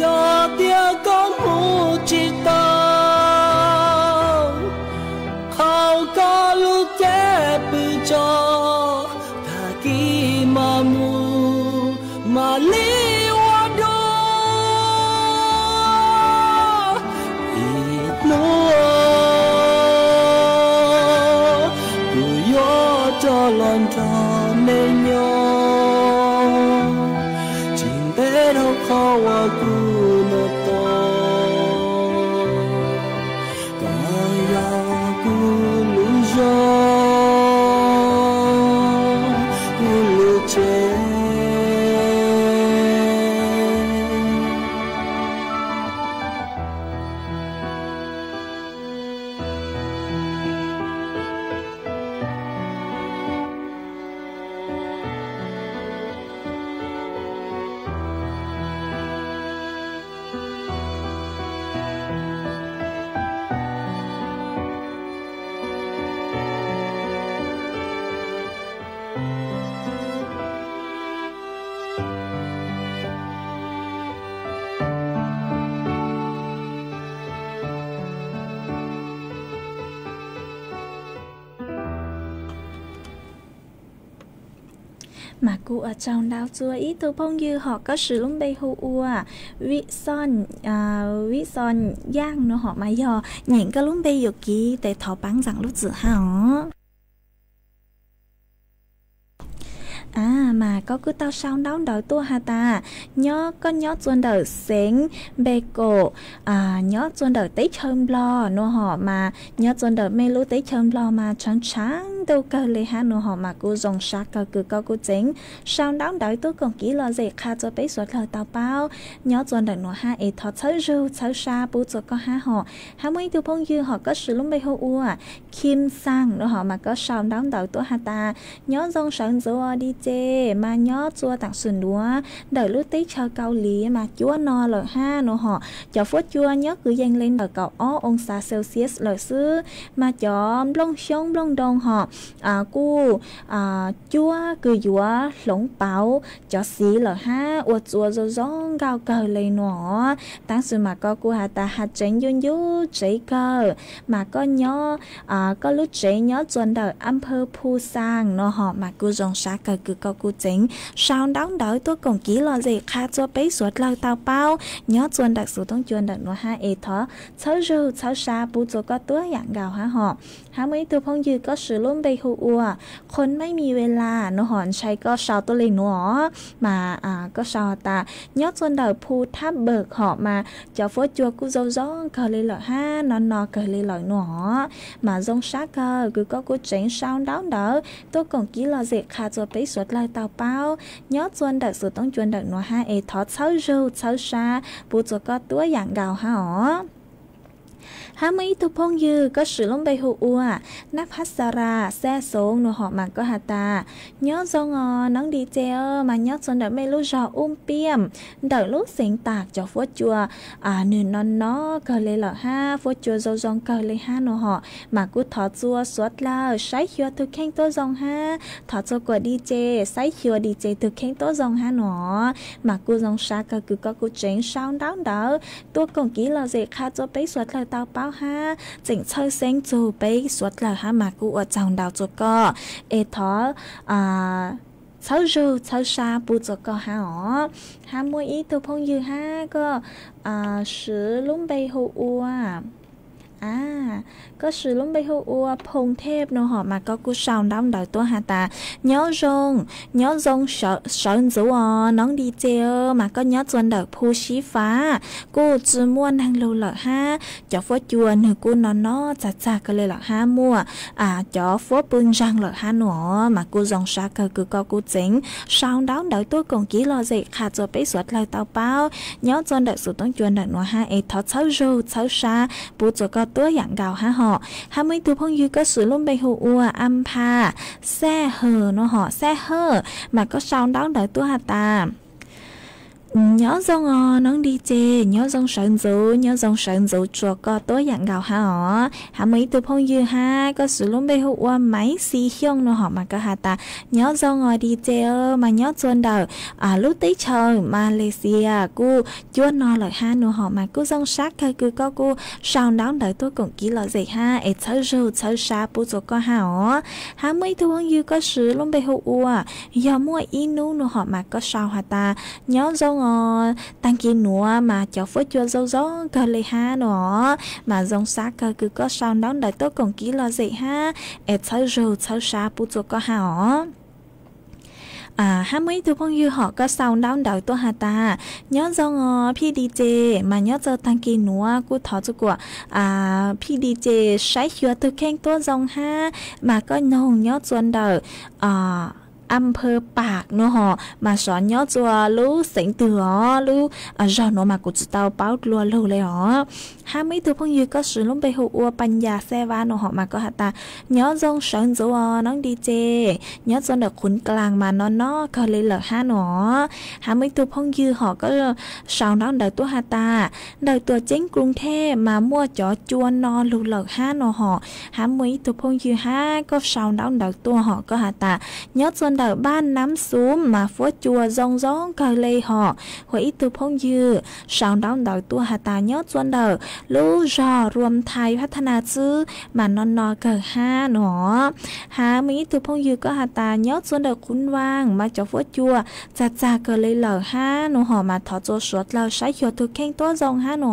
Yog tias koj mus tsis tau, qhau koj lub cev pw tso, tag kis mam mus mam li ua dua. Ib hnub kuv yuav rov los nrog nej nyob, tsis ntev dhau qhov uas kuv hnov tau, koj yog kuv lub zog, kuv lub tsev. Mas kuv ua tsaug ntau txug ib tug phooj ywg hom koj swm lub npe hu ua Vij Xon, Vij Xon Yaj no hom mas yog nyeem koj lub npe yuam kev tes thov pab ntaus lub txwm hab os. A, mas koj kuj tau sau ntaub ntawv tuaj has tas nyob, koj nyob txua ntawm xeev Npe Kaum, nyob txua ntawm teb chaws Nplog no hom mas nyob txua ntawm mej lub teb chaws Nplog mas tshav tshav ntuj kawg le hab no hom mas kuj zoo sab kawg kws koj kuj tseev sau ntaub ntawv tuaj koom kev lom zem qha txua peb suav dlawg tau paub nyob txua ntawm nuav hab es thov txhawb zug txhawb sab pub txua koj hab hom. Hab muaj ib tug phooj ywg hom koj swm lub npe hu ua Kim Xaas no hom mas koj sau ntaub ntawv tuaj has tas nyob zoo sawv ntxuv di tse, mas nyob txua taam sim nuav ntawm lub teb chaws Kaus Lim mas cuab no lawm hab no hom. Cov fuab cua nyob kws yees le ntawm kaum ob oo xav Celsius lawm xwb, mas cov nplooj xyoob nplooj ntoo hom kuj cuab kws yuav hloov pauv cov xiv lawm hab ua txua zoo zoo nkauj kawg le no. Taab sis mas koj kuj has tas has tseev ncuj ncuj tsev kawg, mas koj nyob koj lub tsev nyob txua ntawm Amper Phu Xaas no hom mas kuj zoo sab kawg kws koj kuj tseev sau ntaub ntawv tuaj koom kev lom zem qha txua peb suav dlawg tau paub nyob txua ntawm xuv toob cua ntawm nuav hab es thov txhawb zug txhawb sab pub txua koj tuab yaam nkaus hab hom. Hab muaj ib tug phooj ywg koj swm lub npe hu ua Qhon Mab Mis Ves Las no hom ntshai koj sau tuaj le nuav, mas koj sau has tas nyob txua ntawm Phu Thab Pawm hom mas cov fuab cua kuj zoo zoo kawg le lawm hab no no kawg le lawm no hom. Mas zoo sab kawg kws koj kuj tseev sau ntaub ntawv tuaj koom kev lom zem qha txua peb suav dlawg tau paub nyob txua ntawm xuv toob cua ntawm nuav hab es thov txhawb zug txhawb sab pub txua koj tuab yaam nkaus hab os. Hab muaj ib tug phooj ywg koj swm lub npe hu ua Nab Phab Xa Ra Xaj Xoov no hom mas koj has tas nyob zoo os noob di tse, mas nyob txua ntawm mej lub zog Ub Piaj ntawm lub xeev Tam cov fuab cua nwg no no kawg le lawm hab fuab cua zoo zoo kawg le hab no hom, mas kuj thov txua suav dlawg saib xyuas tug kheej tuab zoo hab thov txua kuas di tse saib xyuas di tse tug kheej tuab zoo hab no, mas kuj zoo sab kawg kws koj kuj tseev sau ntaub ntawv tuaj koom kev lom zem qha txua peb suav dlawg tau paub hab tseem txhawj xeeb txug peb suav dlawg hab mas kuj ua tsaug ntau txua koj es thov txhawb zug txhawb sab pub txua koj hab os. Hab muaj ib tug phooj ywg hab koj swm lub npe hu ua, a, koj swm lub npe hu ua Phoo Thej no hom mas koj kuj sau ntaub ntawv tuaj has tas nyob zoo, nyob zoo sawv ntxuv os noob di tse, mas koj nyob txua ntawm Phu Sib Fav kuj tsi muaj neeg lug lawm hab cov fuab cua nwg kuj no no txag txag kawg le lawm hab muaj cov fuab pw ntseeg lawm hab no, mas kuj zoo sab kawg kws koj kuj tseev sau ntaub ntawv tuaj koom kev lom zem qha txua peb suav dlawg tau paub nyob txua ntawm xuv toob cua ntawm nuav hab es thov txhawb zug txhawb sab pub txua koj tuab yam nkaus hab hom. Hab muaj ib tug phooj ywg koj swm lub npe hu ua Am Pha Xaj Hawm no hom, Xaj Hawm, mas koj sau ntaub ntawv tuaj has tas, nyob zoo os Noob D J, nyob zoo sawv ntxuv, nyob zoo sawv ntxuv tsuas koj tuab yam nkaus hab os. Hab muaj ib tug phooj ywg hab koj swm lub npe hu ua Maiv Xis Xyooj no hom mas koj has tas, nyob zoo os D J, mas nyob txua ntawm lub teb chaws Malaysia kuj cuab no lawm hab no hom mas kuj zoo sab kawg kws koj kuj sau ntaub ntawv tuaj koom kiv lom zem hab es txhawb zug txhawb sab pub txua koj hab os. Hab muaj ib tug phooj ywg koj swm lub npe hu ua yog muaj ib nub no hom mas koj sau has tas, nyob zoo os, taag kis nuav mas cov fuab cua zoo zoo kawg le hab no os, mas zoo sab kawg kws koj sau ntaub ntawv tuaj koom kiv lom zem hab es txhawb zug txhawb sab pub txua koj hab os. Hab muaj ib tug phooj ywg hom koj sau ntaub ntawv tuaj has tas, nyob zoo os Phij D J, mas nyob txua taag kis nuav kuj thov txua kuas Phij D J saib xyuas tug kheej tuab zoo hab, mas koj noog nyob txua ntawm Am Phaw Pam no hom mas sov nyob txua lub xeev twg os, lub zog nuav mas kuv tsi tau paub dlua lug le os. Hab muaj ib tug phooj ywg koj swm lub npe hu ua Pam Yas Xaj Vas no hom mas koj has tas, nyob zoo sawv ntxuv os Noob D J, nyob txua ntawm Qhuv Dlaas mas no no kawg le lawm hab no os. Hab muaj ib tug phooj ywg hom koj sau ntaub ntawv tuaj has tas, ntawm Tuam Ceeb Kruv Thej mas muaj cov cua no lug lawm hab no hom. Hab muaj ib tug phooj ywg hab koj sau ntaub ntawv tuaj hom koj has tas, nyob txua ntawm Npaj Nab Xum mas fuab cua zoo zoo kawg le hom. Huv ib tug phooj ywg sau ntaub ntawv tuaj has tas, nyob txua ntawm lub zog Ruam Thais Phab Thas Nas Xwb mas no no kawg hab no. Hab muaj ib tug phooj ywg koj has tas, nyob txua ntawm Qhuv Vaas mas cov fuab cua txag txag kawg le lawm hab no hom mas thov txua suav dlawg saib xyuas tug kheej tuab zoo hab no.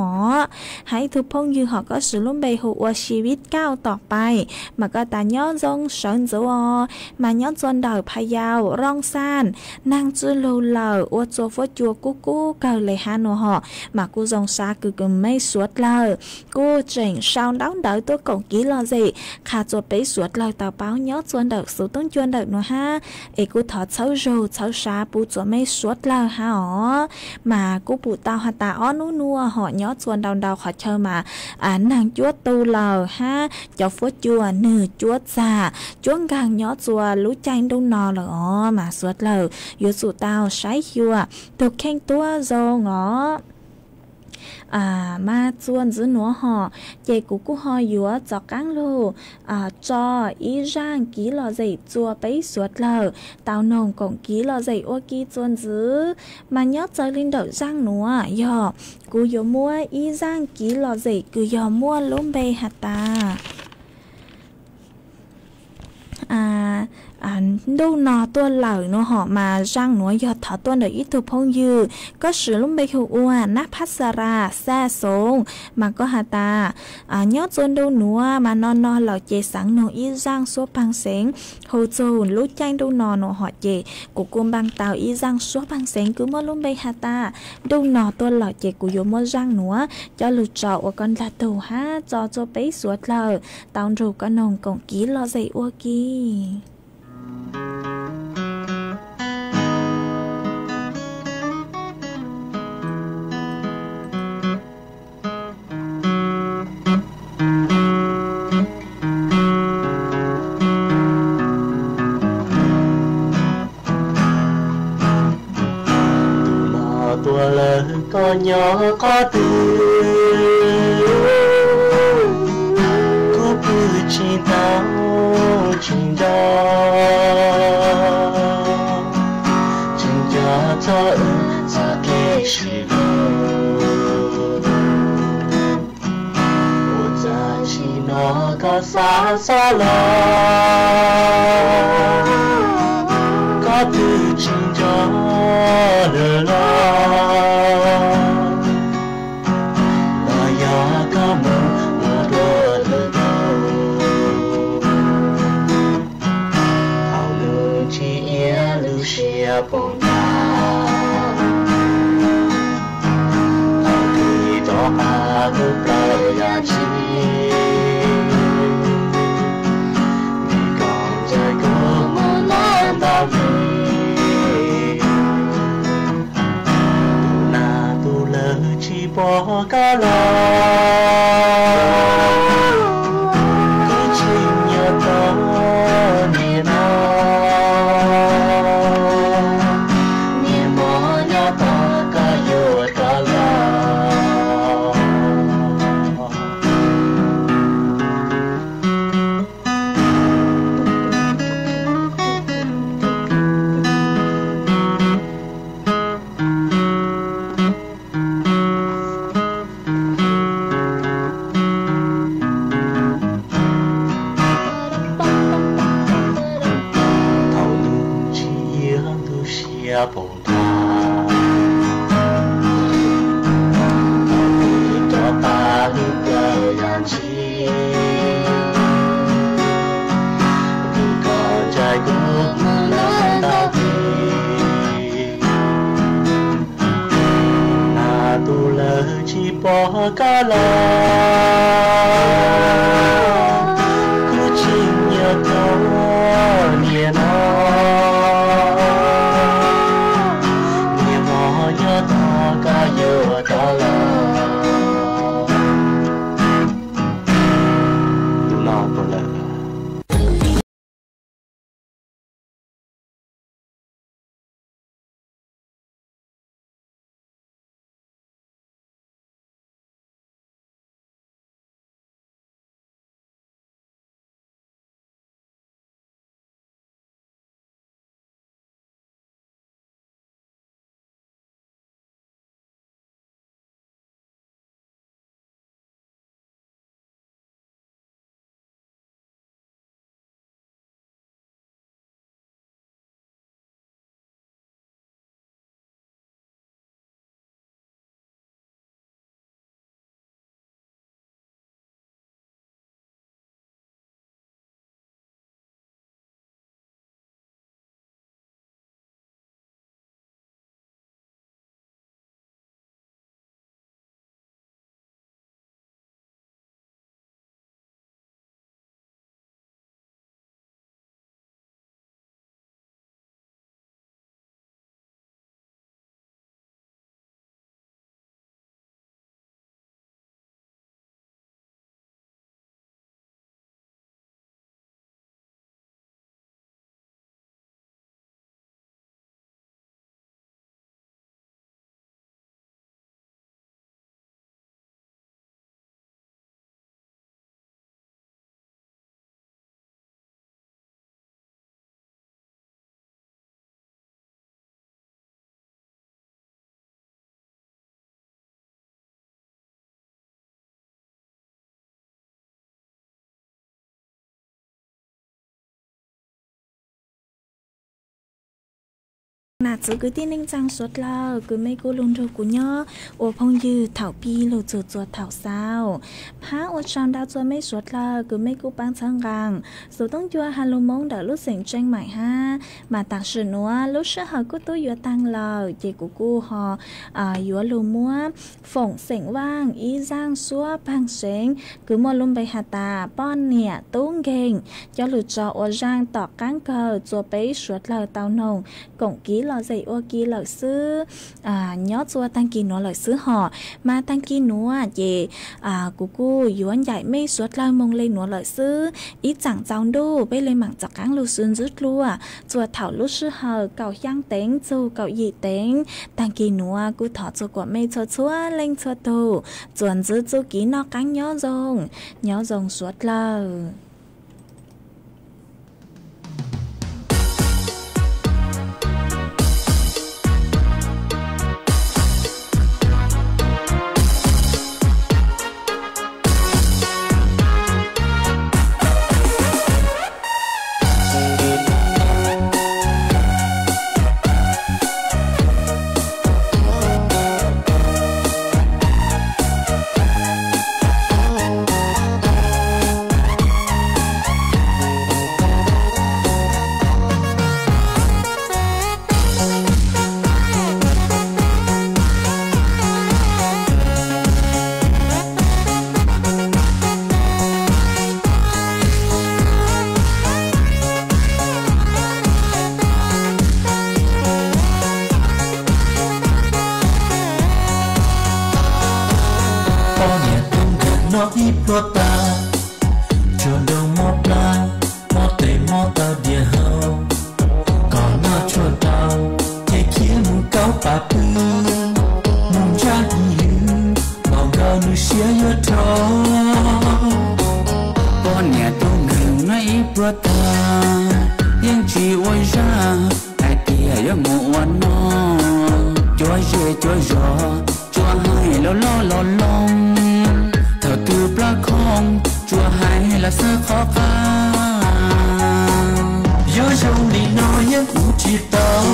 Hab ib tug phooj ywg hom koj swm lub npe hu ua Xi Vib Kauj Tom Pais mas koj tas, nyob zoo sawv ntxuv os, mas nyob txua ntawm Pha Yau Rooj Xaj, naag tsi lug lawm ua txua fuab cua kub kub kawg le hab no hom mas kuj zoo sab kws kws mej suav dlawg kuj tseem sau ntaub ntawv tuaj koom kiv lom zem qha txua peb suav dlawg tau paub nyob txua ntawm xuv toob cua ntawm nuav hab, es kuj thov txhawb zug txhawb sab pub txua mej suav dlawg hab os. Mas kuj pum tau has tas ob nub nuav hom nyob txua ntau ntau qhov chaw mas naag cuab tu lawm hab cov fuab cua nwg cuab txag cuab nkaag nyob txua lub caij ntuj no lawm os mas suav dlawg yuav tsum tau saib xyuas tug kheej tuab zoo os. Mas txua ntxiv nuav hom ces kuv kuj ho yuav tov qaab lug tso ib zaaj kiv lom zem txua peb suav dlawg tau noog koom kiv lom zem ua ke txua ntxiv. Mas nyob txawv le ntawm zaaj nuav yog kuv yuav muab ib zaaj kiv lom zem kws yog muaj lub npe has tas ntuj no tuaj lawm no hom mas zaaj nuav yog thov tuaj ntawm ib tug phooj ywg koj swm lub npe hu ua Nab Phab Xa Ras Xaj Xoov mas koj has tas, nyob txua ntuj nuav mas no no lawm ces xaav noog ib zaaj suab paag xeev hu txug lub caij ntuj no no hom ces kuv kuj npaaj tau ib zaaj suab paag xeev kws muaj lub npe has tas, ntuj no tuaj lawm ces kuv yuav muab zaaj nuav coj lug tso ua koj dlaag tug hab tso txua peb suav dlawg tau nrug koj noog koom kiv lom zem ua ke. Ntuj no tuaj lawm koj nyob qhov twg, kuv pw tsis tau tsis nco, tsis nco txog wb txoj kev sib hlub. Ua txaj sim no koj xav xob los, koj twb tsis nco lawm los, los yog koj mus ua dua lwm tus. Thaum lub tsis iab lub siab poob ntag, thaum twg rov qab lub plawv yam tsis, nws koom ncaim kuv mus los ntau hli. Tus nag tus lawv tsis pom koj los, Thaum ntuj tsis iab ntuj siab poob tag, thaum kuv rov qab hlub kawg yam ntsis, vim koj ntsais kuv mus lawm ntau vij, mas tus lawv tsis pom koj los, kuv tseem nyiam koj niaj no, niaj hmo nyob tos koj yuav rov los. Tus no tau lawm. Nam txiv kwv tij neej tsaa suav dlawg, kws mej kuj lug nrug kuv nyob ua phooj ywg thaum pib lug txug txua thaum xaus. Phab ua tsaug ntau txua mej suav dlawg kws mej kuj paab txhawb nqaa Xov Tooj Ncua Has Lug Moob ntawm lub xeem Tseej Maim hab. Mas tam sim nuav lub sij hawm kuj tub yuav taag lawm, ces kuv kuj ho yuav lug muab Foom Xeem Vaaj ib zaaj suab paag seev kws muaj lub npe has tas Poj Niam Tub Nkeeg coj lug tso ua zaaj tom qaab kawg txua peb suav dlawg tau noog koom kiv lom zem ua ke lawm xwb. Nyob txua taag kis nuav lawm xwb hos, mas taag kis nuav ces kuv kuj yuav ncaim mej suav dlawg moog le nuav lawm xwb. Ib tsaam txaus ntuj peb le maam rov qaab lug sib ntsib dlua txua thaum lub sij hawm kaum xyaa teev txug kaum yim teev. Taag kis nuav kuj thov txua kuas mej txhua txhua leej txhua tug txuas ntxiv txuj kev noj qaab nyob zoo, nyob zoo suav dlawg. Poj niam tub nkeeg noj ib pluag tas, tsuag nroo mob plab, mob tes mob taw diav hau, kom noj tshuaj rau, ces khiav mus kaub pas pw, mus ntsaj hnyuv, npaum nkaus nws siab yuav rau. Poj niam tub nkeeg noj ib pluag tas, yeej tsis ua zaj, hais tias yuav mus ua noj, cua Tsuas zov, tsuas hais loj loj los loo, thaum twg plab khoom, tsuas hais los xav qhov qab. Yog zoo li no yeej ua tsis tau,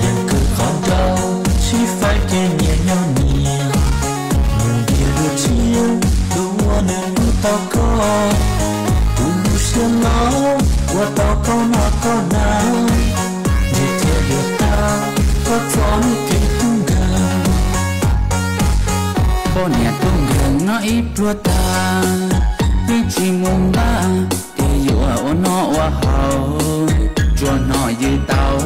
yeej kawg qhov nraug, sib faib kev nyias nyob nyias. Mus ntiag dua tshiab, tus uas nws hlub tau koj, tus lub siab loj, ua tau koj noj koj hnav. Ntshe thiaj li tag, koj txom nyem kev tub nkeeg. Poj niam tub nkeeg noj ib pluag tag, twb tsis mus npaj, ces yuav ua noj ua haus, tsuas hnov yws tau,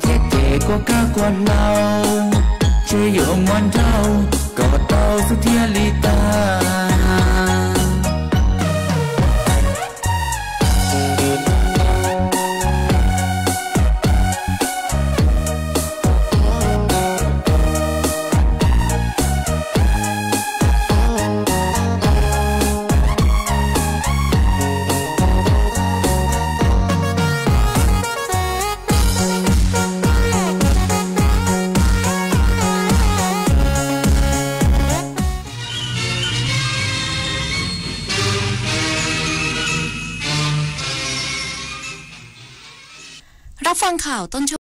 thiab ces kuaj kab kuaj hlau, ntshe yuav muab nrauj kom tau xwb thiaj li tag. Rab faj khaum tau